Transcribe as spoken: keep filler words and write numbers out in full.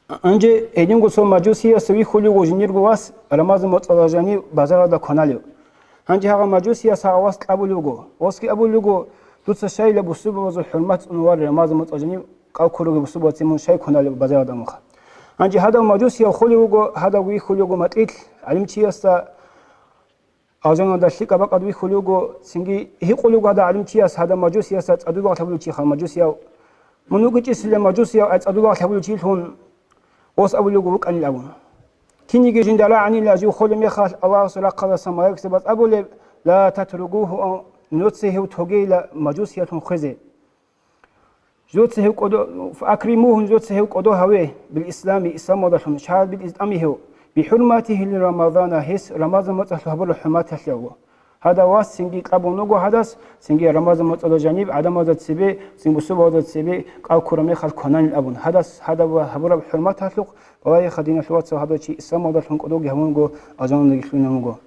Гьанже гьединго цо мажусияс вихьулев вуго жиндирго вас Рамазан моцӀалда жанив базаралда кваналев. Гьанже гьагъа мажусияс гьагъа вас кьабулев вуго. Васги абулев вуго: «Дуца щайила бусурбабазул хӀурмат цӀунун варе, Рамазан моцӀалда жанив кӀал ккурав бусурбабаца мун щай кваналев базаралда муха?» Гьанже гьадав мажусияв холев вуго, гьадав вихьулев вуго макьилъ гӀалимчиясда, алжаналда лъикӀаб бакӀалда вихьулев вуго, цинги гьикъулев вуго гьадав гӀалимчияс, гьадав мажусиясда цӀадулгъалъ гьабулев чи хал мажусияв. Мун вугичӀесилан мажусияв, ай цӀадулгъалъ гьабулев чилъун, ос абулев вуго вукӀанил абун. Кинниги жинда рагӀанила жив холеб мехалъ Аллагьасул рахъалдасан малаикзабаз абулеб: «Ла татругугьу», нуца гьев тогейила мажусиялъун хвезе. Жуца гьев кӀодо, акримугьу, жуца гьев кӀодо гьаве, бил ислами, исламалдалъун, шагьадаб битӀизе тӀаме гьев, бихӀурматигьи ли Рамазана, гьес Рамазан моцӀалъ гьабураб хӀурматалъе гьаве. Гьадав вас цинги кьабун вуго гьадас, цинги Рамазан моцӀалда жаниб гӀадамазда цебе, цин бусурбабазда цебе кӀал ккураб мехалъ квананил абун. Гьадас гьадаб ва гьабураб хӀурматалъухъ, балагьеха, диналъул вацал, гьадав чи исламалдалъун кӀодоги гьавун вуго, алжаналдаги лъугьинавун вуго.